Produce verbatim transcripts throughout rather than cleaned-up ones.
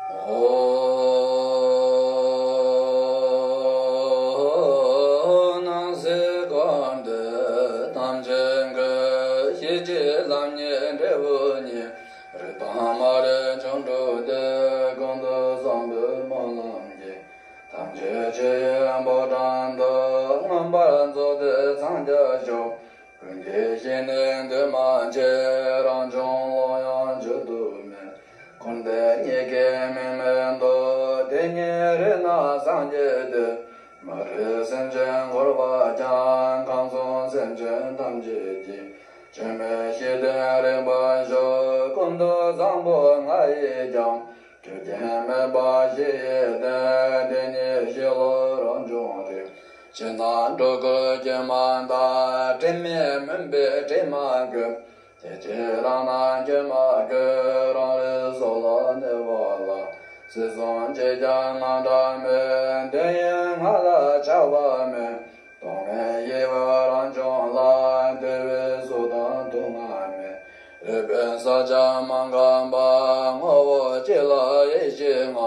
ཨོ། སྣང་སྲིད་འཁོར་འདས་ཐམས་ཅད་ཀུན། ཤེས་བྱའི་ལམ་ཉིད་འབྲས་བུ་ཉིད། རིག་དང་མ་རིག་འབྱུང་འགྲོ་འདི། ཀུན་ཏུ་བཟང་པོའི་སྨོན་ལམ་གྱིས། ཐམས་ཅད་ཆོས་ཡི་ཕོ་བྲང་དུ། མངོན་པར་རྫོགས་ཏེ་འཚང་རྒྱ་ཤོག། ཀུན་གྱི་གཤིས་ནི་འདུས་མ་བྱས། རང་བྱུང་ཀློང་ཡངས་བརྗོད་དུ་མེད། འཁོར་འདས་གཉིས་ཀའི་མིང་མེད་དོ། དེ་ཉིད་རིག་ན་སངས་རྒྱས་ཏེ། མ་རིག་སེམས་ཅན་འཁོར་བ་ཀྱང་། ཁམས་གསུམ་སེམས་ཅན་ཐམས་ཅད་ཀྱི། ཆོས་མེད་ཤེས་ལྡན་རིག་པར་ཤོག། ཀུན་ཏུ་བཟང་པོ་ང་ཡིས་ཀྱང་། ཆོས་ཀྱི་མེད་པ་ཞི་ཡི་དོན། དེ་ཉིད་ཤེས་ལོ་རང་བྱུང་རིག། ཕྱི་ནང་སྒྲོ་སྐུར་སྐྱོན་མ་དག། དྲི་མས་མུན་པའི་དྲི་མ་གོས། དེ་ཕྱིར་རང་སྣང་སྐྱོན་མ་གོས། རང་རིག་སོ་ལ་གནས་པ་ལ། སྲིད་གསུམ་སྐྱེས་ཀྱང་དངངས་སྐྲག་མེད། འདོད་ཡོན་ལྔ་ལ་ཆགས་པ་མེད། རྟོག་མེད་ཡེ་བའི་རང་བྱུང་ལ། དེ་བས་སུ་དང་དུག་ལྔ་མེད། རིག་པའི་ས་བཅད་མ་འགགས་པ། ངོ་བོ་གཅིག་ལ་ཡེ་ཤེས་ལྔ།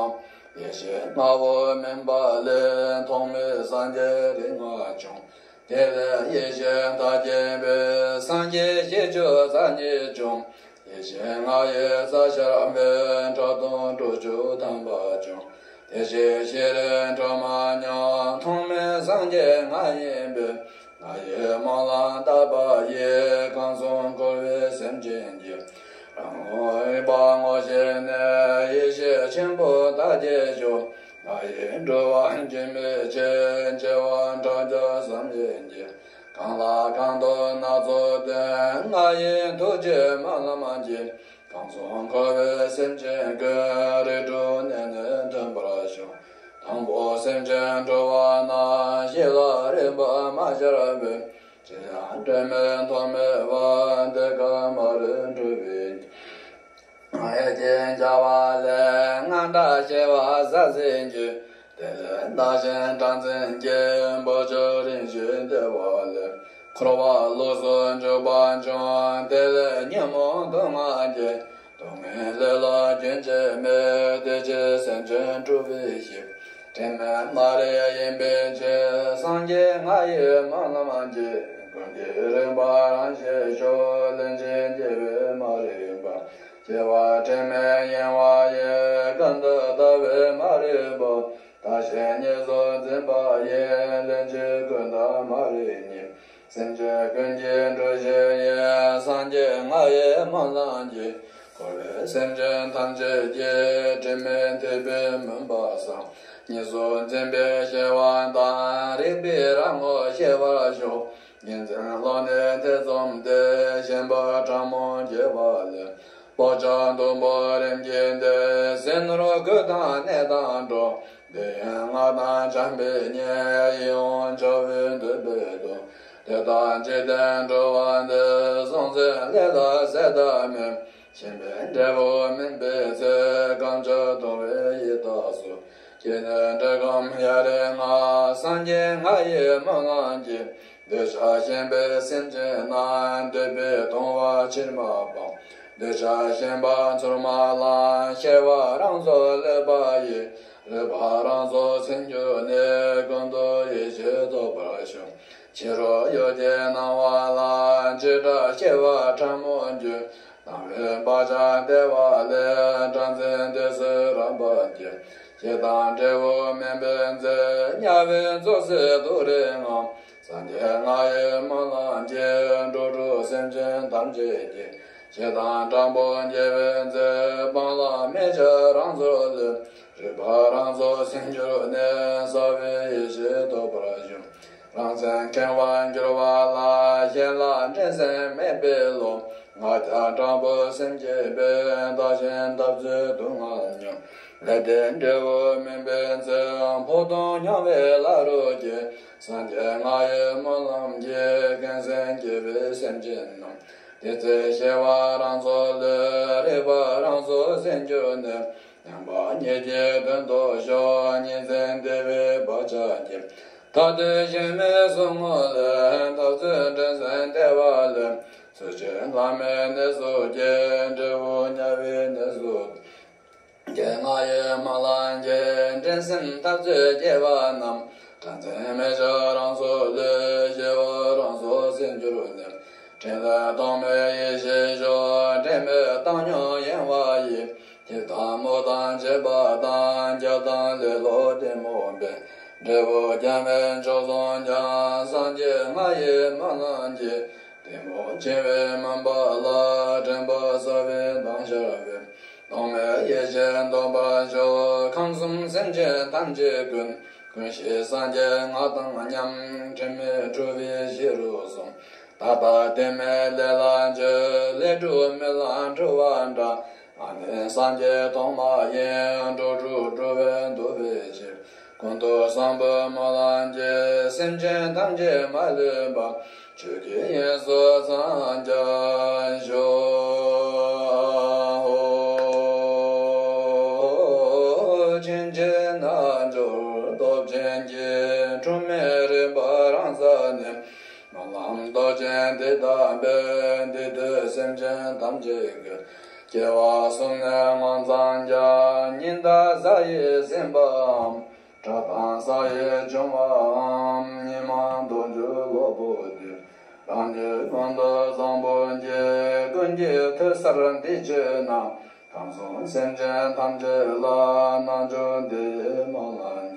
ཡེ་ཤེས་ལྔ་པོ་སྨིན་པ་ལས། ཐོགས་མེད་སངས་རྒྱས་རིགས་ལྔ་བྱུང་། དེ་ལས་ཡེ་ཤེས་མཐའ་རྒྱས་པའི། སངས་རྒྱས་བཞི་བཅུ་རྩ་གཉིས་བྱུང་། ཡེ་ཤེས་ལྔ་ཡི་རྩ་ཤར་བའི། ཁྲག་འཐུང་དྲུག་ཅུ་ཐམ་པ་བྱུང་། དེ་བཞིན་ཤེས་རིག་འཕྲོ་མ་ཉམས། ཐོགས་མེད་སངས་རྒྱས་ང་ཡིན་པས། ང་ཡི་སྨོན་ལམ་བཏབ་པ་ཡིས། ཁམས་གསུམ་འཁོར་བའི་སེམས་ཅན་གྱི། རང་ངོ་རིག་པ་ངོ་ཤེས་ནས། ཡེ་ཤེས་ཆེན་པོ་མཐའ་རྒྱས་ཤོག། ང་ཡི་འགྲོ་བ་རྒྱུན་མི་ཆད། བྱེ་བ་ཕྲག་བརྒྱ་བསམ་ཡས་ཀྱིས། གང་ལ་གང་འདུལ་སྣ་ཚོགས་སྟོན། ང་ཡི་ཐུགས་རྗེའི་སྨོན་ལམ་གྱིས། ཁམས་གསུམ་འཁོར་བའི་སེམས་ཅན་ཀུན། རིགས་དྲུག་ནས་ནི་ཐོན་པར་ཤོག། དང་པོ་སེམས་ཅན་འགྲོ་བ་ན། ཤེས་ལ་རིག་པ་མ་ཤར་བས། ཅི་ཡང་སྒྲོན་མེ་ཐོགས་མེད་པ། དེ་ཀ་མ་རིག་འཁྲུལ་པའི། ཡིད་ཀྱི་རྒྱལ་བ་ལས། རྔམ་སྐྲག་ཤེས་པ་ཟ་ཟིང་གྱུར། དེ་ལས་བདག་གཞན་གྲངས་འཛིན་གྱི། འབོད་ཆོག་རིམ་བཞིན་བདེ་བ་ལས། འཁོར་བ་ལུས་སུ་འཇུག་པ་བྱུང་། དེ་ལས་ཉོན་མོངས་དུག་ལྔ་སྐྱེས། སྡུག་བསྔལ་ལས་ལ་རྒྱུན་ཆད་མེད། དེ་ཕྱིར་སེམས་ཅན་འཁྲུལ་པའི་གཤིས། དྲི་མས་མ་རིག་ཡིན་པའི་ཕྱིར། སངས་རྒྱས་ང་ཡི་སྨོན་ལམ་གྱིས། ཀུན་གྱི་རིག་པ་རང་ཤེས་ཤོག། ལྷན་ཅིག་སྐྱེས་པའི་མ་རིག་པ། སྐྱེ་བ་དྲི་མས་གཡེང་བ་ཡིས། ཀུན་ཏུ་ལྟ་བའི་མ་རིག་པ། བདག་གཞན་གཉིས་སུ་འཛིན་པ་ཡིས། ལྷན་ཅིག་ཀུན་བདག་མ་རིག་གཉིས། སེམས་ཅན་ཀུན་གྱི་གྲོལ་བྱེད་ཡིན། སངས་རྒྱས་ང་ཡི་སྨོན་ལམ་གྱིས། འཁོར་བའི་སེམས་ཅན་ཐམས་ཅད་ཀྱི། དྲི་མས་ཐེབས་པའི་མུན་པ་སངས། གཉིས་སུ་འཛིན་པའི་ཤེས་པ་དང་། རིག་པའི་རང་ངོ་ཤེས་པར་ཤོག། གཉིས་འཛིན་ཀློང་ནས་ཐེ་ཚོམ་སྟེ། ཞེན་པ་ཕྲ་མོ་སྐྱེ་བ་ལས། བག་ཆགས་སྡུག་པོ་རིམ་གྱིས་འདས། ཟིལ་གནོན་རྒོད་དང་ནད་དང་འགྲོགས། འདོད་ཡོན་ལྔ་དང་བྱམས་པའི་ཉེས། ཡིད་འོང་འཆི་བའི་འདོད་པའི་དུག། དེ་དག་འཇིག་རྟེན་འགྲོ་བ་འདི། སྲོག་འཛིན་ལས་ལ་ཟད་མཐའ་མེད། ཞེན་པའི་འབྲས་བུ་སྨིན་པའི་ཚེ། བརྐམ་ཆགས་གདུང་བའི་ཡི་དྭགས་སུ། སྐྱེས་ནས་འབྲས་སྐམ་གཡའ་རི་ལྔ། སངས་རྒྱས་ང་ཡི་སྨོན་ལམ་གྱིས། འདོད་ཆགས་ཞེན་པའི་སེམས་ཅན་རྣམས། འདོད་པའི་གདུང་བ་ཕྱིར་མ་སྤང་། འདོད་ཆགས་ཞེན་པ་ཚུར་མ་བླང་། ཤེས་པ་རང་སོར་ལུས་པ་ཡིས། རིག་པ་རང་སོར་ཚིམ་གྱུར་ནས། ཀུན་ཏུ་ཡེ་ཤེས་ཐོབ་པར་ཤོག། ཕྱི་རོལ་ཡུལ་གྱི་སྣང་བ་ལ། བྱེ་བྲག་ཤེས་པ་ཕྲ་མོ་འགྱུར། སྣང་བའི་བག་ཆགས་བདེ་བ་ལས། གྲངས་འཛིན་དུས་སུ་རངས་པར་གྱུར། ཞེ་སྡང་འབྲས་བུ་སྨིན་པའི་ཚེ། དམྱལ་བའི་མཚོ་ཟད་དུག་རིགས་ལྔ། སངས་རྒྱས་ང་ཡི་སྨོན་ལམ་གྱིས། འགྲོ་དྲུག་སེམས་ཅན་ཐམས་ཅད་ཀྱི། ཞེ་སྡང་དྲང་པོ་སྐྱེ་བའི་ཚེ། སྤང་བླང་མེད་ཕྱིར་རང་སོར་ལུས། རིག་པ་རང་སོར་ཟིན་གྱུར་ནས། གསལ་བའི་ཡེ་ཤེས་ཐོབ་པར་ཤོག། རང་སེམས་མཁས་པར་འགྱུར་བ་ལ། གཞན་ལ་འགྲན་སེམས་མེད་པའི་བློ། ང་རྒྱལ་དྲང་པོ་སེམས་བསྐྱེད་པས། བདག་གཞན་འཐབ་རྩོད་དུག་ལྔ་ཉམས། ལས་དེ་འབྲས་བུ་སྨིན་པའི་ཚེ། འཕོ་ལྟུང་མྱོང་བའི་བླ་རུང་གི། སངས་རྒྱས་ང་ཡི་སྨོན་ལམ་གྱིས། མཁན་སེམས་བསྐྱེད་པའི་སེམས་ཅན་རྣམས། དེ་ཚེ་ཤེས་པ་རང་སོར་ལུས། རིག་པ་རང་སོར་ཟིན་གྱུར་ནས། མཉམ་པ་ཉིད་ཀྱི་དོན་དུ་ཤོག། གཉིས་འཛིན་བདེ་བའི་བག་ཆགས་ཀྱིས། མཐར་ཐུག་གཞན་མའི་ཟུག་རྔུ་ལས། འཐབ་རྩོད་འགྲན་སེམས་བདེ་བ་ལས། ཚུལ་འཆོས་ལྷག་མའི་གནས་སུ་སྐྱེ། འབྲས་བུ་དམྱལ་བའི་གནས་སུ། ཀྱེ། ང་ཡི་སྨོན་ལམ་གྱིས། འགྲན་སེམས་འཐབ་རྩོད་སྐྱེ་བ་རྣམས། དྲག་འཛིན་མེ་ལྕེ་རང་སོར་ལུས། ཞི་བ་རང་སོར་སེལ་གྱུར་ནས། འཕྲིན་ལས་རྟོག་མེད་ཡེ་ཤེས་ཤོག། འབྲལ་མེད་བཏང་སྙོམས་གཡེང་བ་ཡི། ཐེག་དང་སྨོན་དང་བྱེད་པ་དང་། རྒྱལ་དང་ལེ་ལོ་གཏི་མུག་པའི། འབྲས་བུ་རྒྱ་མེད་མཆོག་བཟུང་ཀྱང་། སངས་རྒྱས་ང་ཡི་སྨོན་ལམ་གྱིས། གཏི་མུག་འཆིང་བའི་མུན་པ་ལ། དྲན་པ་གསལ་བའི་མདངས་ཤར་བའི། རྟོག་མེད་ཡེ་ཤེས་འདོད་པར་ཤོག། ཁམས་གསུམ་སེམས་ཅན་ཐམས་ཅད་ཀུན། ཀུན་གཞི་སངས་རྒྱས་ང་དང་མཉམ། དྲི་མེད་གྲུབ་པའི་གཞི་རུ་སོང་། ད་ལྟ་དེ་མེད་ལས་ལ་འགྱུར། ལས་དྲུག་རྨི་ལམ་འཁྲུལ་བ་འདྲ། ང་ནི་སངས་རྒྱས་ཐོག་མ་ཡིན། འགྲོ་དྲུག་འགྲོ་བས་འདུལ་བའི་ཕྱིར། ཀུན་ཏུ་བཟང་པོའི་སྨོན་ལམ་གྱིས། སེམས་ཅན་ཐམས་ཅད་མ་ལུས་པ། ཆོས་ཀྱི་དབྱིངས་སུ་འཚང་རྒྱ་ཤོག། ཕྱིན་ཆད་རྣལ་འབྱོར་སྟོབས་ཆེན་གྱིས། འཁྲུལ་མེད་རིག་པ་རང་གསལ་ནས། སྨོན་ལམ་སྟོབས་ཆེན་འདི་དག་འབད། འདི་ལྟར་སེམས་ཅན་ཐམས་ཅད་ཀྱི། སྐྱེ་བ་གསུམ་ནས་ངོ་མཚར་རྒྱ། ཉི་ཟླ་གཟའ་ཡིས་ཟིན་པའམ། བྲག་དང་ས་ཡིས་བྱུང་བའམ། ཉི་མ་ལྡོག་འགྱུར་གློ་བུར་དུ། རང་ཉིད་ཀུན་ཏུ་བཟང་པོ་སྐྱེ། ཀུན་གྱི་མཐུ་གསར་འདི་བྱས་ན། ཁམས་གསུམ་སེམས་ཅན་ཐམས་ཅད་ལ། རྣལ་འབྱོར་འདི་ཡི་སྨོན་ལམ།